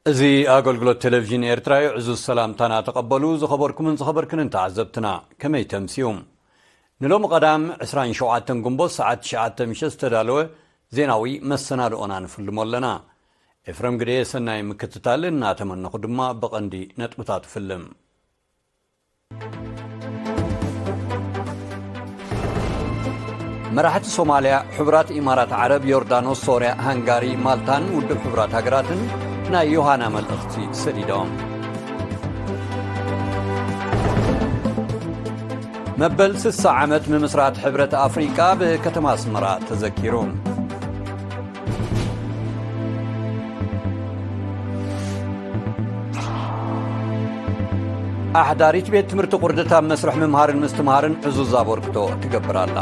እዚ ኣገልግሎት ቴሌቪዥን ኤርትራ እዩ። ዕዙዝ ሰላምታና ተቐበሉ። ዝኸበርኩምን ዝኸበርክንን ተዓዘብትና፣ ከመይ ተምስዩ? ንሎሚ ቀዳም ዕስራን ሸውዓተን ግንቦት ሰዓት ትሽዓተ ምሸት ዝተዳለወ ዜናዊ መሰናድኦና ንፍልሞ ኣለና። ኤፍረም ግደየ ሰናይ ምክትታል እናተመነኹ ድማ ብቐንዲ ነጥብታት እፍልም። መራሕቲ ሶማልያ፣ ሕቡራት ኢማራት ዓረብ፣ ዮርዳኖስ፣ ሶርያ፣ ሃንጋሪ፣ ማልታን ውድብ ሕቡራት ሃገራትን ናይ ዮሃና መልእኽቲ ሰዲዶም። መበል ስሳ ዓመት ምምስራት ሕብረት ኣፍሪቃ ብከተማ ኣስመራ ተዘኪሩ። ኣሕዳሪት ቤት ትምህርቲ ቁርደት ኣብ መስርሕ ምምሃርን ምስትምሃርን ዕዙዝ ኣበርክቶ ትገብር ኣላ።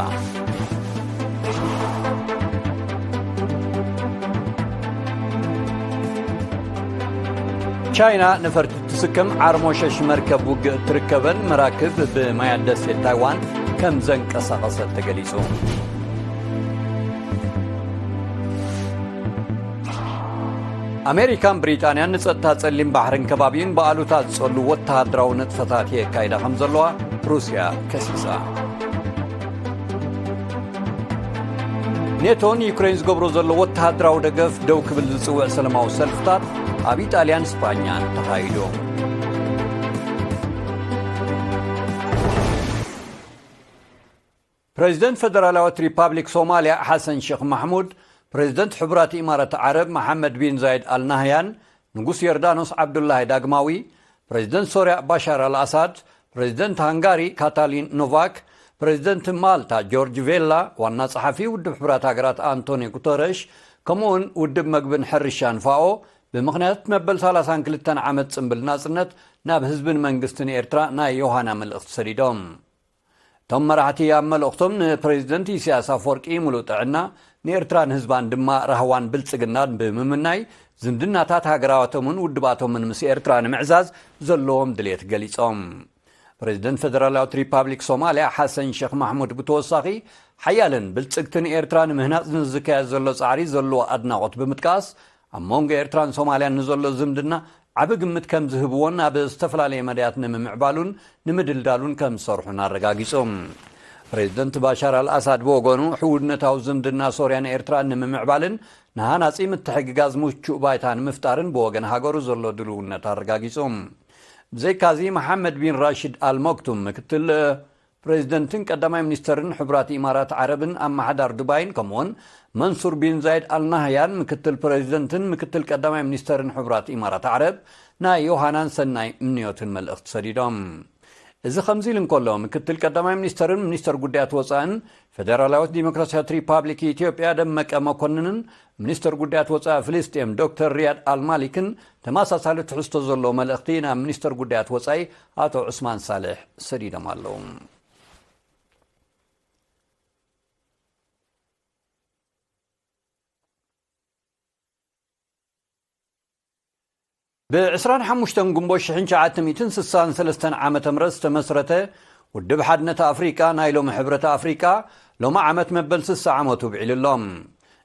ቻይና ነፈርቲ ትስከም ዓርሞሸሽ መርከብ ውግእ እትርከበን መራክብ ብማያት ደሴት ታይዋን ከም ዘንቀሳቐሰት ተገሊጹ። ኣሜሪካን ብሪጣንያን ንጸጥታ ጸሊም ባሕርን ከባቢኡን ብኣሉታ ዝጸሉ ወተሃደራዊ ንጥፈታት የካይዳ ከም ዘለዋ ሩስያ ከሲሳ። ኔቶ ንዩክሬን ዝገብሮ ዘሎ ወተሃደራዊ ደገፍ ደው ክብል ዝጽውዕ ሰላማዊ ሰልፍታት ኣብ ኢጣልያን ስጳኛን ተኻይዱ። ፕሬዚደንት ፈደራላዊት ሪፓብሊክ ሶማልያ ሓሰን ሼክ ማሕሙድ፣ ፕሬዚደንት ሕቡራት ኢማራት ዓረብ መሓመድ ቢን ዛይድ ኣል ናህያን፣ ንጉስ ዮርዳኖስ ዓብዱላሂ ዳግማዊ፣ ፕሬዚደንት ሶርያ ባሻር ኣል ኣሳድ፣ ፕሬዚደንት ሃንጋሪ ካታሊን ኖቫክ፣ ፕሬዚደንት ማልታ ጆርጅ ቬላ፣ ዋና ጸሓፊ ውድብ ሕቡራት ሃገራት ኣንቶኒ ጉተረሽ፣ ከምኡውን ውድብ መግብን ሕርሻን ፋኦ፣ ብምኽንያት መበል ሰላሳን ክልተን ዓመት ጽምብል ናጽነት ናብ ህዝብን መንግስትን ኤርትራ ናይ ዮሃና መልእኽቲ ሰዲዶም። እቶም መራሕቲ ኣብ መልእኽቶም ንፕሬዚደንት ኢሳያስ ኣፈወርቂ ምሉእ ጥዕና፣ ንኤርትራን ህዝባን ድማ ራህዋን ብልጽግናን ብምምናይ፣ ዝምድናታት ሃገራቶምን ውድባቶምን ምስ ኤርትራ ንምዕዛዝ ዘለዎም ድሌት ገሊጾም። ፕሬዚደንት ፈደራላዊት ሪፓብሊክ ሶማልያ ሓሰን ሼክ ማሕሙድ ብተወሳኺ፣ ሓያልን ብልጽግትን ኤርትራ ንምህናጽ ንዝካየድ ዘሎ ጻዕሪ ዘለዎ ኣድናቖት ብምጥቃስ፣ ኣብ መንጎ ኤርትራን ሶማልያን ንዘሎ ዝምድና ዓቢ ግምት ከም ዝህብዎን ኣብ ዝተፈላለየ መዳያት ንምምዕባሉን ንምድልዳሉን ከም ዝሰርሑን ኣረጋጊጹ። ፕሬዚደንት ባሻር ኣልኣሳድ ብወገኑ፣ ሕውነታዊ ዝምድና ሶርያን ኤርትራን ንምምዕባልን ንሃናጺ ምትሕግጋዝ ምቹእ ባይታ ንምፍጣርን ብወገን ሃገሩ ዘሎ ድልውነት ኣረጋጊጹ። ብዘይካዚ፣ መሓመድ ቢን ራሽድ ኣልመክቱም፣ ምክትል ፕሬዚደንትን ቀዳማይ ሚኒስተርን ሕቡራት ኢማራት ዓረብን ኣመሓዳር ዱባይን፣ ከምኡውን መንሱር ቢን ዛይድ ኣልናህያን፣ ምክትል ፕሬዚደንትን ምክትል ቀዳማይ ሚኒስተርን ሕቡራት ኢማራት ዓረብ፣ ናይ ዮሃናን ሰናይ ምንዮትን መልእኽቲ ሰዲዶም። እዚ ከምዚ ኢሉ እንከሎ፣ ምክትል ቀዳማይ ሚኒስተርን ሚኒስተር ጉዳያት ወጻእን ፈደራላዊት ዲሞክራሲያዊት ሪፓብሊክ ኢትዮጵያ ደመቀ መኮንንን ሚኒስተር ጉዳያት ወጻኢ ፍልስጤም ዶክተር ሪያድ ኣልማሊክን ተመሳሳሊ ትሕዝቶ ዘለዎ መልእኽቲ ናብ ሚኒስተር ጉዳያት ወጻኢ ኣቶ ዑስማን ሳልሕ ሰዲዶም ኣለዉ። ብ ዕስራን ሓሙሽተን ግንቦት ሽሕን ትሽዓተ ሚእትን ስሳን ሰለስተን ዓመተ ምህረት ዝተመስረተ ውድብ ሓድነት ኣፍሪቃ፣ ናይ ሎሚ ሕብረት ኣፍሪቃ፣ ሎሚ ዓመት መበል ስሳ ዓመቱ ኣብዒሉ ኣሎ።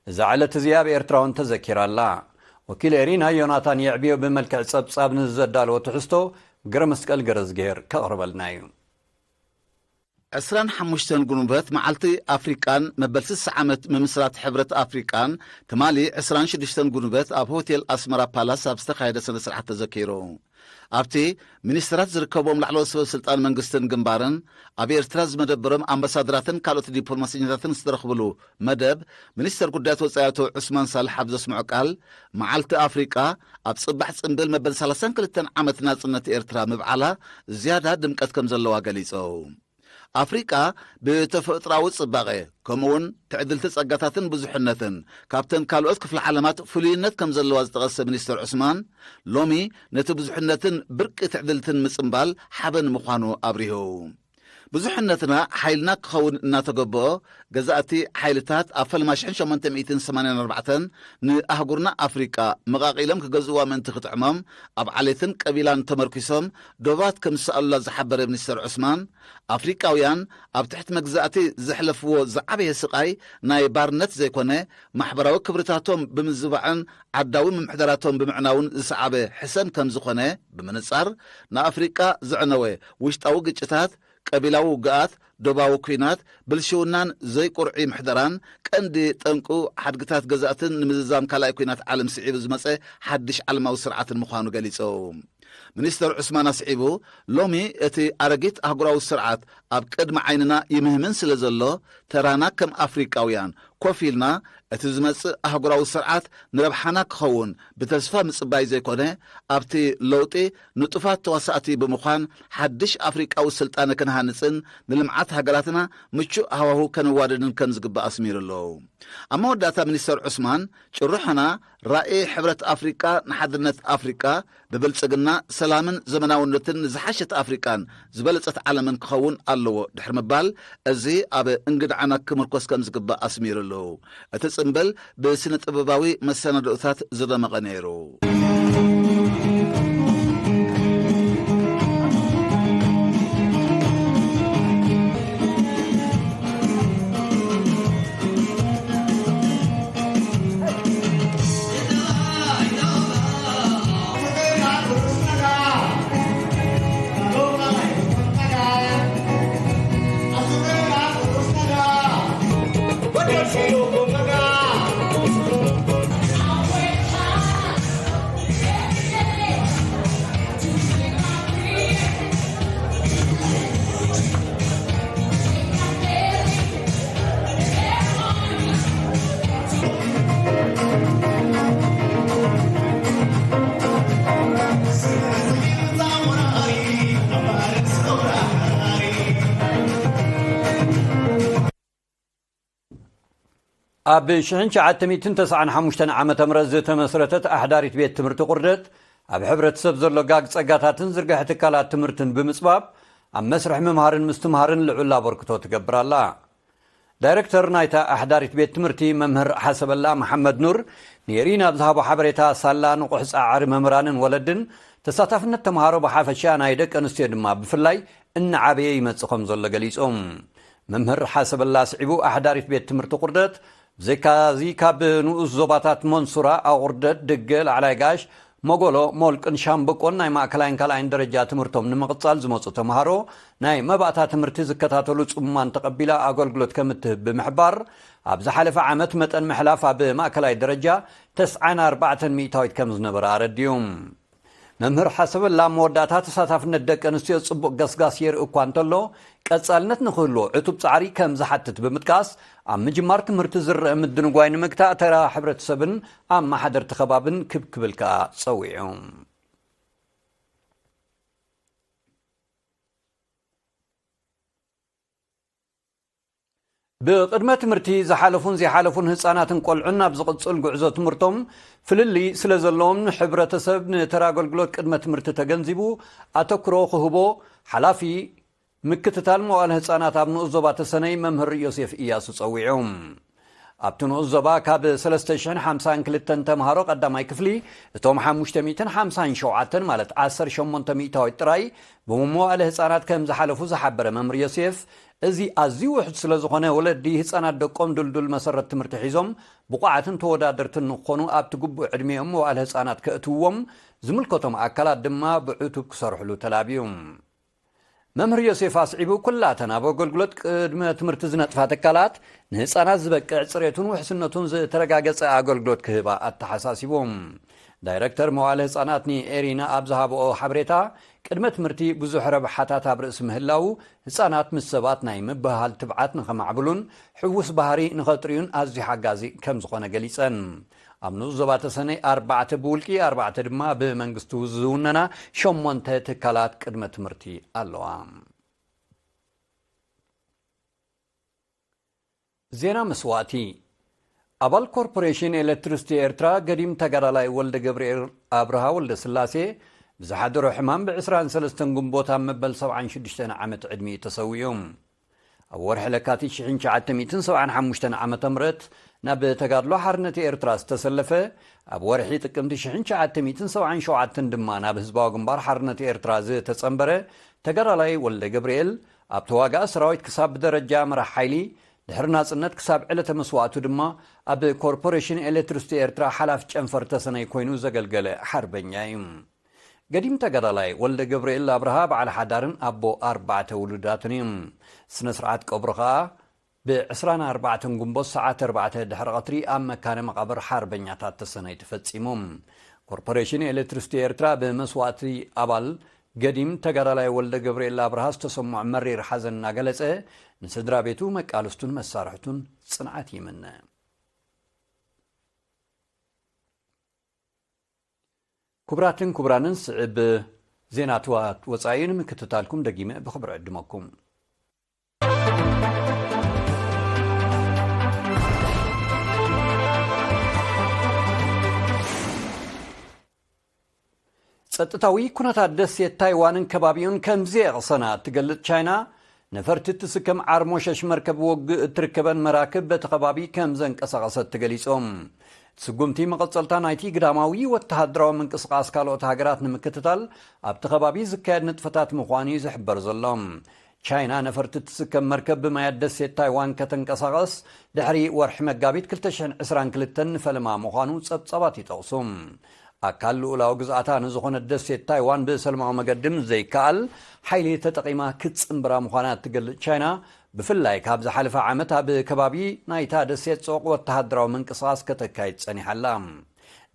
እዛ ዕለት እዚኣ ኣብ ኤርትራ እውን ተዘኪራ ኣላ። ወኪል ኤሪና ዮናታን የዕብዮ ብመልክዕ ጸብጻብ ንዘዳለዎ ትሕዝቶ ግረ መስቀል ገረዝግሄር ከቕርበልና እዩ። ዕስራን ሓሙሽተን ጉንበት መዓልቲ ኣፍሪቃን መበል ስሳ ዓመት ምምስራት ሕብረት ኣፍሪቃን ትማሊ ዕስራን ሽዱሽተን ጉንበት ኣብ ሆቴል ኣስመራ ፓላስ ኣብ ዝተኻየደ ስነ ስርዓት ተዘኪሩ። ኣብቲ ሚኒስትራት ዝርከቦም ላዕለዎት ሰበ ስልጣን መንግስትን ግንባርን ኣብ ኤርትራ ዝመደበሮም ኣምባሳደራትን ካልኦት ዲፕሎማሰኛታትን ዝተረኽብሉ መደብ፣ ሚኒስተር ጉዳያት ወጻኢ ኣቶ ዑስማን ሳልሕ ኣብ ዘስምዖ ቃል፣ መዓልቲ ኣፍሪቃ ኣብ ጽባሕ ጽምብል መበል ሰላሳን ክልተን ዓመት ናጽነት ኤርትራ ምብዓላ ዝያዳ ድምቀት ከም ዘለዋ ገሊጹ። ኣፍሪቃ ብተፈጥራዊ ጽባቐ፣ ከምኡውን ትዕድልቲ ጸጋታትን ብዙሕነትን፣ ካብተን ካልኦት ክፍለ ዓለማት ፍሉይነት ከም ዘለዋ ዝጠቐሰ ሚኒስተር ዑስማን፣ ሎሚ ነቲ ብዙሕነትን ብርቂ ትዕድልትን ምጽምባል ሓበን ምዃኑ ኣብሪሁ። ብዙሕነትና ሓይልና ክኸውን እናተገበኦ፣ ገዛእቲ ሓይልታት ኣብ ፈልማ ሽሕን ሸሞንተ ሚእትን ሰማንያን ኣርባዕተን ንኣህጉርና ኣፍሪቃ መቓቒሎም ክገዝእዋ ምእንቲ ክጥዕሞም፣ ኣብ ዓሌትን ቀቢላን ተመርኪሶም ዶባት ከም ዝሰኣሉላ ዝሓበረ ሚኒስተር ዑስማን፣ ኣፍሪቃውያን ኣብ ትሕቲ መግዛእቲ ዘሕለፍዎ ዝዓበየ ስቓይ ናይ ባርነት ዘይኮነ፣ ማሕበራዊ ክብርታቶም ብምዝባዕን ዓዳዊ ምምሕዳራቶም ብምዕናውን ዝሰዓበ ሕሰም ከም ዝኾነ ብምንጻር፣ ንኣፍሪቃ ዘዕነወ ውሽጣዊ ግጭታት፣ ቀቢላዊ ውግኣት፣ ዶባዊ ኲናት፣ ብልሽውናን ዘይቁርዒ ምሕደራን ቀንዲ ጠንቁ ሓድግታት ገዛእትን ንምዝዛም ካልኣይ ኲናት ዓለም ስዒቡ ዝመጸ ሓድሽ ዓለማዊ ስርዓትን ምዃኑ ገሊጹ። ሚኒስተር ዑስማን ኣስዒቡ፣ ሎሚ እቲ ኣረጊት ኣህጉራዊ ስርዓት ኣብ ቅድሚ ዓይንና ይምህምን ስለ ዘሎ፣ ተራና ከም ኣፍሪቃውያን ኮፍ ኢልና እቲ ዝመጽእ ኣህጉራዊ ስርዓት ንረብሓና ክኸውን ብተስፋ ምጽባይ ዘይኮነ፣ ኣብቲ ለውጢ ንጡፋት ተዋሳእቲ ብምዃን ሓድሽ ኣፍሪቃዊ ስልጣነ ክንሃንጽን ንልምዓት ሃገራትና ምቹእ ሃዋሁ ከነዋድድን ከም ዝግባእ ኣስሚሩ ኣሎ። ኣብ መወዳእታ ሚኒስተር ዑስማን፣ ጭርሖና ራእይ ሕብረት ኣፍሪቃ ንሓድነት ኣፍሪቃ ብብልጽግና፣ ሰላምን ዘመናውነትን ንዝሓሸት ኣፍሪቃን ዝበለጸት ዓለምን ክኸውን ኣለዎ ድሕሪ ምባል፣ እዚ ኣብ እንግድዓና ክምርኮስ ከም ዝግባእ ኣስሚሩ ኣሎ። እቲ ጽምብል ብስነ ጥበባዊ መሰናድኦታት ዝደመቐ ነይሩ። ኣብ ሽሕን ትሽዓተ ሚእትን ተስዓን ሓሙሽተን ዓመተ ምህረት ዝተመስረተት ኣሕዳሪት ቤት ትምህርቲ ቁርደት፣ ኣብ ሕብረተሰብ ዘሎ ጋግ ጸጋታትን ዝርግሐ ትካላት ትምህርትን ብምጽባብ፣ ኣብ መስርሕ ምምሃርን ምስትምሃርን ልዑል ኣበርክቶ ትገብር ኣላ። ዳይረክተር ናይታ ኣሕዳሪት ቤት ትምህርቲ መምህር ሓሰበላ መሓመድ ኑር ንኤሪና ኣብ ዝሃቦ ሓበሬታ፣ ሳላ ንቑሕ ጻዕሪ መምህራንን ወለድን፣ ተሳታፍነት ተምሃሮ ብሓፈሻ ናይ ደቂ ኣንስትዮ ድማ ብፍላይ እናዓበየ ይመጽእ ከም ዘሎ ገሊጾም። መምህር ሓሰበላ ኣስዒቡ፣ ኣሕዳሪት ቤት ትምህርቲ ቁርደት ብዘይካዚ ካብ ንኡስ ዞባታት መንሱራ፣ ኣቑርደት፣ ድገ፣ ላዕላይ ጋሽ፣ መጎሎ፣ ሞልቅን ሻምበቆን ናይ ማእከላይን ካልኣይን ደረጃ ትምህርቶም ንምቕጻል ዝመጹ ተምሃሮ ናይ መባእታ ትምህርቲ ዝከታተሉ ጽሙማን ተቐቢላ ኣገልግሎት ከም እትህብ ብምሕባር፣ ኣብ ዝሓለፈ ዓመት መጠን ምሕላፍ ኣብ ማእከላይ ደረጃ ተስዓን ኣርባዕተን ሚእታዊት ከም ዝነበረ ኣረዲኡ። መምህር ሓሰበላ ኣብ መወዳእታ ተሳታፍነት ደቂ ኣንስትዮ ጽቡቕ ገስጋስ የርኢ እኳ እንተሎ፣ ቀጻልነት ንኽህልዎ ዕቱብ ጻዕሪ ከም ዝሓትት ብምጥቃስ፣ ኣብ ምጅማር ትምህርቲ ዝረአ ምድንጓይ ንምግታእ ተራ ሕብረተሰብን ኣመሓደርቲ ከባብን ክብ ክብል ከኣ ጸዊዑ። ብቕድመ ትምህርቲ ዝሓለፉን ዘይሓለፉን ህጻናትን ቆልዑን ኣብ ዝቕጽል ጉዕዞ ትምህርቶም ፍልልይ ስለ ዘለዎም፣ ንሕብረተሰብ ንተራ ኣገልግሎት ቅድመ ትምህርቲ ተገንዚቡ ኣተኩሮ ክህቦ ሓላፊ ምክትታል መዋእለ ህጻናት ኣብ ንኡስ ዞባ ተሰነይ መምህር ዮሴፍ ኢያሱ ጸዊዑ። ኣብቲ ንኡስ ዞባ ካብ ሰለስተ ሽሕን ሓምሳን ክልተን ተምሃሮ ቀዳማይ ክፍሊ፣ እቶም ሓሙሽተ ሚእትን ሓምሳን ሸውዓተን ማለት ዓሰርተ ሸሞንተ ሚእታዊት ጥራይ ብመዋእለ ህጻናት ከም ዝሓለፉ ዝሓበረ መምህር ዮሴፍ፣ እዚ ኣዝዩ ውሑድ ስለ ዝኾነ፣ ወለዲ ህጻናት ደቆም ድልዱል መሰረት ትምህርቲ ሒዞም ብቑዓትን ተወዳደርትን ንክኾኑ ኣብቲ ግቡእ ዕድሜኦም መዋእለ ህጻናት ከእትውዎም ዝምልከቶም ኣካላት ድማ ብዕቱብ ክሰርሕሉ ተላብዩ። መምህር ዮሴፍ ኣስዒቡ፣ ኩላተን ኣብ ኣገልግሎት ቅድመ ትምህርቲ ዝነጥፋ ትካላት ንህጻናት ዝበቅዕ ጽሬቱን ውሕስነቱን ዝተረጋገጸ ኣገልግሎት ክህባ ኣተሓሳሲቡ። ዳይረክተር መዋእለ ህጻናት ንኤሪና ኣብ ዝሃብኦ ሓበሬታ፣ ቅድመ ትምህርቲ ብዙሕ ረብሓታት ኣብ ርእሲ ምህላው፣ ህጻናት ምስ ሰባት ናይ ምብህሃል ትብዓት ንኸማዕብሉን ሕዉስ ባህሪ ንኸጥርዩን ኣዝዩ ሓጋዚ ከም ዝኾነ ገሊጸን። ኣብ ንኡስ ዞባ ተሰነይ ኣርባዕተ ብውልቂ፣ ኣርባዕተ ድማ ብመንግስቲ ዝውነና ሸሞንተ ትካላት ቅድመ ትምህርቲ ኣለዋ። ዜና መስዋእቲ። ኣባል ኮርፖሬሽን ኤሌክትሪሲቲ ኤርትራ ገዲም ተጋዳላይ ወልደ ገብርኤል ኣብርሃ ወልደ ስላሴ ብዝሓደሮ ሕማም ብ ዕስራን ሰለስተን ግንቦት ኣብ መበል ሰብዓን ሽዱሽተን ዓመት ዕድሚኡ ተሰዊኡ። ኣብ ወርሒ ለካቲት ሽሕን ትሽዓተ ሚእትን ሰብዓን ሓሙሽተን ዓመተ ምህረት ናብ ተጋድሎ ሓርነት ኤርትራ ዝተሰለፈ፣ ኣብ ወርሒ ጥቅምቲ ሽሕን ትሽዓተ ሚእትን ሰብዓን ሸውዓተን ድማ ናብ ህዝባዊ ግንባር ሓርነት ኤርትራ ዝተጸንበረ ተጋዳላይ ወልደ ገብርኤል፣ ኣብ ተዋጋኢ ሰራዊት ክሳብ ብደረጃ መራሕ ሓይሊ፣ ድሕሪ ናጽነት ክሳብ ዕለተ መስዋእቱ ድማ ኣብ ኮርፖሬሽን ኤሌክትሪሲቲ ኤርትራ ሓላፊ ጨንፈር ተሰነይ ኮይኑ ዘገልገለ ሓርበኛ እዩ። ገዲም ተጋዳላይ ወልደ ገብርኤል ኣብርሃ በዓል ሓዳርን ኣቦ ኣርባዕተ ውሉዳትን እዩ። ስነ ስርዓት ቀብሩ ኸኣ ብ ዕስራን ኣርባዕተን ግንቦት ሰዓት ኣርባዕተ ድሕሪ ቀትሪ ኣብ መካነ መቓብር ሓርበኛታት ተሰነይ ተፈጺሙ። ኮርፖሬሽን ኤሌክትሪሲቲ ኤርትራ ብመስዋእቲ ኣባል ገዲም ተጋዳላይ ወልደ ገብርኤል ኣብርሃ ዝተሰምዖ መሪር ሓዘን እናገለጸ፣ ንስድራ ቤቱ፣ መቃልስቱን መሳርሕቱን ጽንዓት ይምነ። ክቡራትን ክቡራንን፣ ስዕብ ዜናትዋት ወጻኢ ንምክትታልኩም ደጊመ ብኽብሪ ዕድመኩም። ጸጥታዊ ኩነታት ደሴት ታይዋንን ከባቢኡን ከም ዘየቕሰና እትገልጽ ቻይና፣ ነፈርቲ እትስከም ዓርሞሸሽ መርከብ ውግእ እትርከበን መራክብ በቲ ከባቢ ከም ዘንቀሳቐሰት ተገሊጾም። እቲ ስጉምቲ መቐጸልታ ናይቲ ግዳማዊ ወተሃደራዊ ምንቅስቓስ ካልኦት ሃገራት ንምክትታል ኣብቲ ከባቢ ዝካየድ ንጥፈታት ምዃኑ እዩ ዝሕበር ዘሎ። ቻይና ነፈርቲ እትስከም መርከብ ብማያት ደሴት ታይዋን ከተንቀሳቐስ ድሕሪ ወርሒ መጋቢት ክልተ ሽሕን ዕስራን ክልተን ንፈለማ ምዃኑ ጸብጻባት ይጠቕሱ። ኣካል ልኡላዊ ግዝኣታ ንዝኾነት ደሴት ታይዋን ብሰላማዊ መገዲ ምስ ዘይከኣል፣ ሓይሊ ተጠቒማ ክትጽንብራ ምዃና እትገልጽ ቻይና፣ ብፍላይ ካብ ዝሓለፈ ዓመት ኣብ ከባቢ ናይታ ደሴት ጽዑቕ ወተሃደራዊ ምንቅስቓስ ከተካይድ ጸኒሓ ኣላ።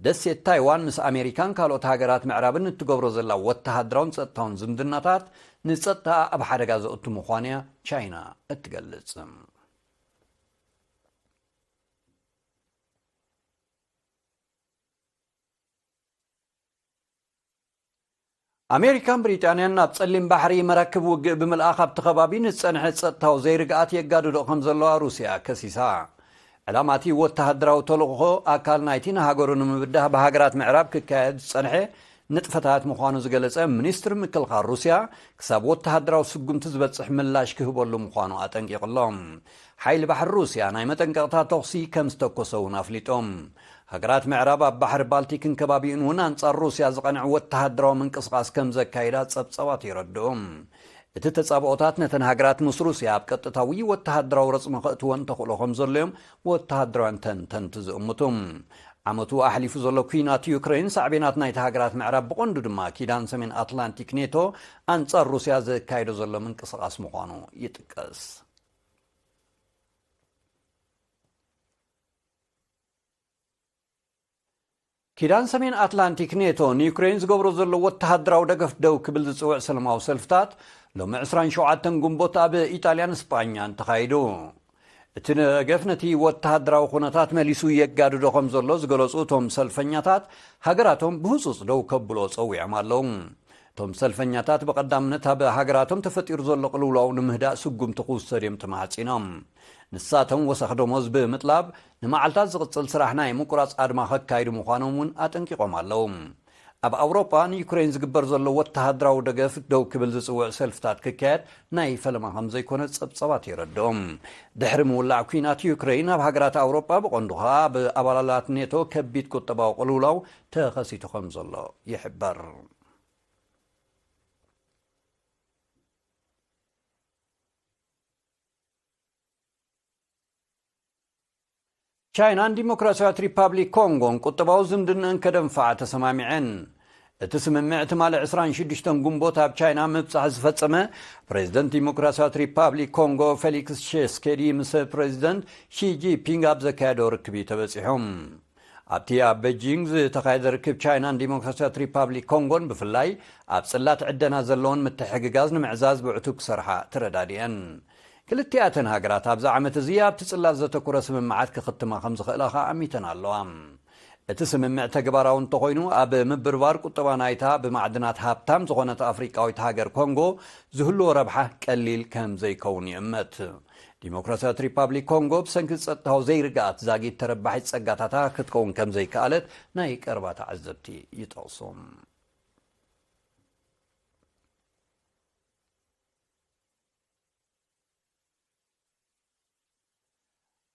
ደሴት ታይዋን ምስ ኣሜሪካን ካልኦት ሃገራት ምዕራብን እትገብሮ ዘላ ወተሃደራውን ጸጥታውን ዝምድናታት፣ ንጸጥታ ኣብ ሓደጋ ዘእቱ ምዃኑ እያ ቻይና እትገልጽ። ኣሜሪካን ብሪጣንያን ናብ ጸሊም ባሕሪ መራክብ ውግእ ብምልኣኽ ኣብቲ ከባቢ ንጸንሐ ጸጥታዊ ዘይርግኣት የጋድዶ ከም ዘለዋ ሩስያ ከሲሳ። ዕላማ እቲ ወተሃደራዊ ተልእኾ ኣካል ናይቲ ንሃገሩ ንምብዳህ ብሃገራት ምዕራብ ክካየድ ዝጸንሐ ንጥፈታት ምዃኑ ዝገለጸ ሚኒስትሪ ምክልኻል ሩስያ፣ ክሳብ ወተሃደራዊ ስጉምቲ ዝበጽሕ ምላሽ ክህበሉ ምዃኑ ኣጠንቂቑ ኣሎ። ሓይሊ ባሕሪ ሩስያ ናይ መጠንቀቕታ ተኹሲ ከም ዝተኮሰ እውን ኣፍሊጦም። ሃገራት ምዕራብ ኣብ ባሕሪ ባልቲክን ከባቢኡን እውን ኣንጻር ሩስያ ዝቐንዐ ወተሃደራዊ ምንቅስቓስ ከም ዘካይዳ ጸብጻባት የረድኡ። እቲ ተጻብኦታት ነተን ሃገራት ምስ ሩስያ ኣብ ቀጥታዊ ወተሃደራዊ ረጽሚ ከእትወን ተኽእሎ ከም ዘሎ'ዮም ወተሃደራውያን ተንተንቲ ዝእምቱ። ዓመቱ ኣሕሊፉ ዘሎ ኲናት ዩክሬን፣ ሳዕቤናት ናይቲ ሃገራት ምዕራብ፣ ብቐንዱ ድማ ኪዳን ሰሜን ኣትላንቲክ ኔቶ፣ ኣንጻር ሩስያ ዘካይዶ ዘሎ ምንቅስቓስ ምዃኑ ይጥቀስ። ኪዳን ሰሜን ኣትላንቲክ ኔቶ ንዩክሬን ዝገብሮ ዘሎ ወተሃደራዊ ደገፍ ደው ክብል ዝጽውዕ ሰላማዊ ሰልፍታት፣ ሎሚ ዕስራን ሸውዓተን ግንቦት ኣብ ኢጣልያን ስጳኛን ተኻይዱ። እቲ ደገፍ ነቲ ወተሃደራዊ ኩነታት መሊሱ የጋድዶ ከም ዘሎ ዝገለጹ እቶም ሰልፈኛታት፣ ሃገራቶም ብህጹጽ ደው ከብሎ ጸዊዖም ኣለዉ። እቶም ሰልፈኛታት ብቐዳምነት ኣብ ሃገራቶም ተፈጢሩ ዘሎ ቅልውላው ንምህዳእ ስጉምቲ ክውሰድ እዮም ተማሕጺኖም። ንሳቶም ወሰኽ ደሞዝ ብምጥላብ፣ ንመዓልታት ዝቕጽል ስራሕ ናይ ምቁራጽ ኣድማ ከካይዱ ምዃኖም እውን ኣጠንቂቖም ኣለዉ። ኣብ ኣውሮጳ ንዩክሬን ዝግበር ዘሎ ወተሃደራዊ ደገፍ ደው ክብል ዝጽውዕ ሰልፍታት ክካየድ ናይ ፈለማ ከም ዘይኮነ ጸብጻባት የረድኦም። ድሕሪ ምውላዕ ኲናት ዩክሬን፣ ኣብ ሃገራት ኣውሮጳ፣ ብቐንዱ ኸኣ ኣብ ኣባላት ኔቶ፣ ከቢድ ቁጠባዊ ቅልውላው ተኸሲቱ ከም ዘሎ ይሕበር። ቻይናን ዲሞክራሲያዊት ሪፓብሊክ ኮንጎን ቁጠባዊ ዝምድንአን ከደንፍዓ ተሰማሚዐን። እቲ ስምምዕ ትማሊ ዕስራን ሽዱሽተን ግንቦት ኣብ ቻይና ምብጻሕ ዝፈጸመ ፕሬዝደንት ዲሞክራሲያዊት ሪፓብሊክ ኮንጎ ፌሊክስ ሼስኬዲ ምስ ፕሬዝደንት ሺ ጂንፒንግ ኣብ ዘካየዶ ርክብ እዩ ተበጺሑ። ኣብቲ ኣብ ቤጂንግ ዝተኻየደ ርክብ፣ ቻይናን ዲሞክራሲያዊት ሪፓብሊክ ኮንጎን ብፍላይ ኣብ ጽላት ዕደና ዘለወን ምትሕግጋዝ ንምዕዛዝ ብዕቱብ ክሰርሓ ተረዳዲአን። ክልቲኣተን ሃገራት ኣብዚ ዓመት እዚ ኣብቲ ጽላት ዘተኮረ ስምምዓት ክኽትማ ከም ዝኽእላ ከኣ ኣሚተን ኣለዋ። እቲ ስምምዕ ተግባራዊ እንተኾይኑ፣ ኣብ ምብርባር ቁጠባ ናይታ ብማዕድናት ሃብታም ዝኾነት ኣፍሪቃዊት ሃገር ኮንጎ ዝህልዎ ረብሓ ቀሊል ከም ዘይከውን ይእመት። ዲሞክራሲያዊት ሪፓብሊክ ኮንጎ ብሰንኪ ጸጥታዊ ዘይርግኣት ዛጊት ተረባሒት ጸጋታታ ክትከውን ከም ዘይከኣለት ናይ ቀረባ ተዓዘብቲ ይጠቕሱ።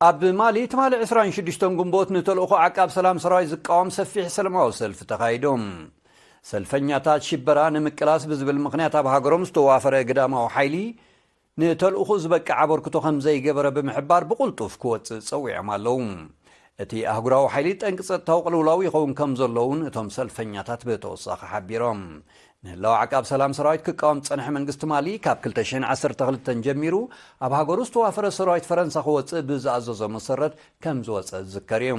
ኣብ ማሊ ትማሊ ዕስራን ሽዱሽተን ግንቦት ንተልእኾ ዓቃብ ሰላም ሰራዊት ዝቃወም ሰፊሕ ሰላማዊ ሰልፊ ተኻይዱ። ሰልፈኛታት ሽበራ ንምቅላስ ብዝብል ምኽንያት ኣብ ሃገሮም ዝተዋፈረ ግዳማዊ ሓይሊ ንተልእኾ ዝበቅዕ ኣበርክቶ ከም ዘይገበረ ብምሕባር ብቕልጡፍ ክወጽእ ጸዊዖም ኣለዉ። እቲ ኣህጉራዊ ሓይሊ ጠንቂ ጸጥታዊ ቅልውላው ይኸውን ከም ዘሎ እውን እቶም ሰልፈኛታት ብተወሳኺ ሓቢሮም። ንህላው ዓቃብ ሰላም ሰራዊት ክቃወም ዝጸንሐ መንግስቲ ማሊ ካብ ክልተ ሽሕን ዓሰርተ ክልተን ጀሚሩ ኣብ ሃገሩ ዝተዋፈረ ሰራዊት ፈረንሳ ክወጽእ ብዝኣዘዞ መሰረት ከም ዝወጸ ዝዝከር እዩ።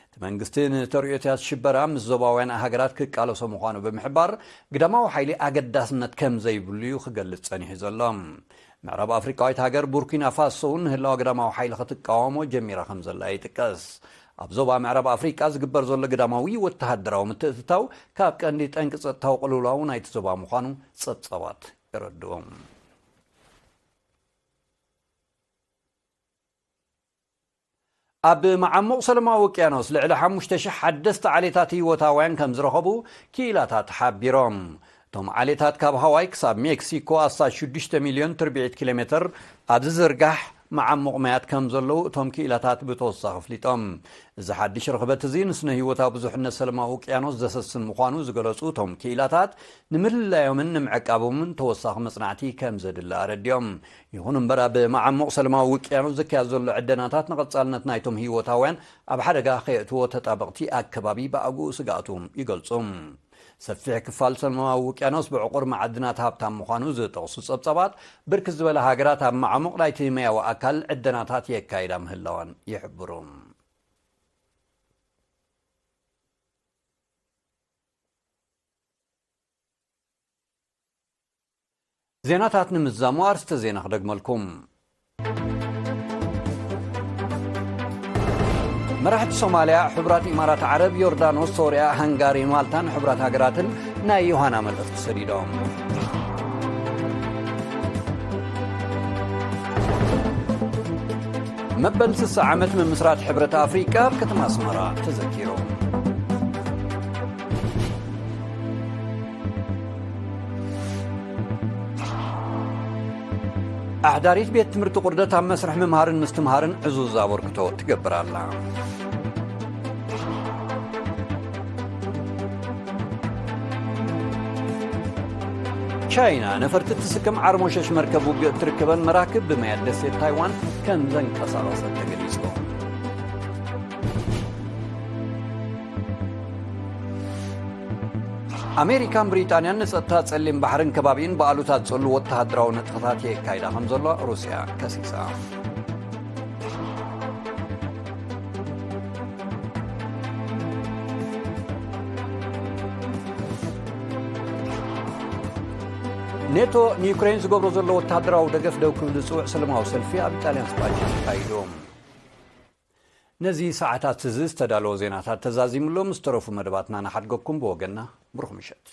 እቲ መንግስቲ ንተርእዮታት ሽበራ ምስ ዞባውያን ሃገራት ክቃለሶ ምዃኑ ብምሕባር ግዳማዊ ሓይሊ ኣገዳስነት ከም ዘይብሉ እዩ ክገልጽ ጸኒሑ ዘሎ። ምዕራብ ኣፍሪቃዊት ሃገር ቡርኪና ፋሶ እውን ንህላወ ግዳማዊ ሓይሊ ክትቃወሞ ጀሚራ ከም ዘላ ይጥቀስ። ኣብ ዞባ ምዕራብ ኣፍሪቃ ዝግበር ዘሎ ግዳማዊ ወተሃደራዊ ምትእትታው ካብ ቀንዲ ጠንቂ ጸጥታዊ ቅልውላው ናይቲ ዞባ ምዃኑ ጸብጻባት የረድኡ። ኣብ መዓሙቕ ሰለማዊ ውቅያኖስ ልዕሊ ሓሙሽተ ሽሕ ሓደስቲ ዓሌታት ህይወታውያን ከም ዝረኸቡ ክኢላታት ሓቢሮም። እቶም ዓሌታት ካብ ሃዋይ ክሳብ ሜክሲኮ ኣስታት ሽዱሽተ ሚልዮን ትርብዒት ኪሎ ሜትር ኣብ ዝዝርጋሕ መዓሙቕ ማያት ከም ዘለዉ እቶም ክኢላታት ብተወሳኺ ኣፍሊጦም። እዚ ሓድሽ ርኽበት እዚ ንስነ ህይወታዊ ብዙሕነት ሰለማዊ ውቅያኖስ ዘሰስን ምዃኑ ዝገለጹ እቶም ክኢላታት፣ ንምልላዮምን ንምዕቃቦምን ተወሳኺ መጽናዕቲ ከም ዘድሊ ኣረዲኦም። ይኹን እምበር፣ ኣብ መዓሙቕ ሰለማዊ ውቅያኖስ ዝካየድ ዘሎ ዕደናታት ንቐጻልነት ናይቶም ህይወታውያን ኣብ ሓደጋ ከየእትዎ ተጣበቕቲ ኣከባቢ ብኣግኡ ስግኣቶም ይገልጹ። ሰፊሕ ክፋል ሰለማዊ ውቅያኖስ ብዕቑር መዓድናት ሃብታም ምዃኑ ዝጠቕሱ ጸብጻባት፣ ብርክት ዝበለ ሃገራት ኣብ መዓሙቕ ናይቲ መያዊ ኣካል ዕደናታት የካይዳ ምህላወን ይሕብሩ። ዜናታት ንምዝዛሙ ኣርስተ ዜና ክደግመልኩም። መራሕቲ ሶማልያ፣ ሕቡራት ኢማራት ዓረብ፣ ዮርዳኖስ፣ ሶርያ፣ ሃንጋሪ፣ ማልታን ሕቡራት ሃገራትን ናይ ዮሃና መልእኽቲ ሰዲዶም። መበል ስሳ ዓመት ምምስራት ሕብረት ኣፍሪቃ ኣብ ከተማ ኣስመራ ተዘኪሩ። ኣሕዳሪት ቤት ትምህርቲ ቁርደት ኣብ መስርሕ ምምሃርን ምስትምሃርን ዕዙዝ ኣበርክቶ ትገብር ኣላ። ቻይና ነፈርቲ ትስከም ዓርሞሸሽ መርከብ ውግእ እትርከበን መራክብ ብማያት ደሴት ታይዋን ከም ዘንቀሳቐሰት ተገሊጹ። ኣሜሪካን ብሪጣንያን ንጸጥታ ጸሊም ባሕርን ከባቢን ብኣሉታ ዝጸሉ ወተሃደራዊ ንጥፈታት የካይዳ ከም ዘሎ ሩስያ ከሲሳ። ኔቶ ንዩክሬን ዝገብሮ ዘሎ ወተሃደራዊ ደገፍ ደው ክብል ዝጽውዕ ሰለማዊ ሰልፊ ኣብ ኢጣልያን ስጳኛን ተኻይዱ። ነዚ ሰዓታት እዚ ዝተዳለወ ዜናታት ተዛዚሙ ኣሎ። ምስ ተረፉ መደባትና ንሓድገኩም። ብወገንና ብሩኽ ምሸት።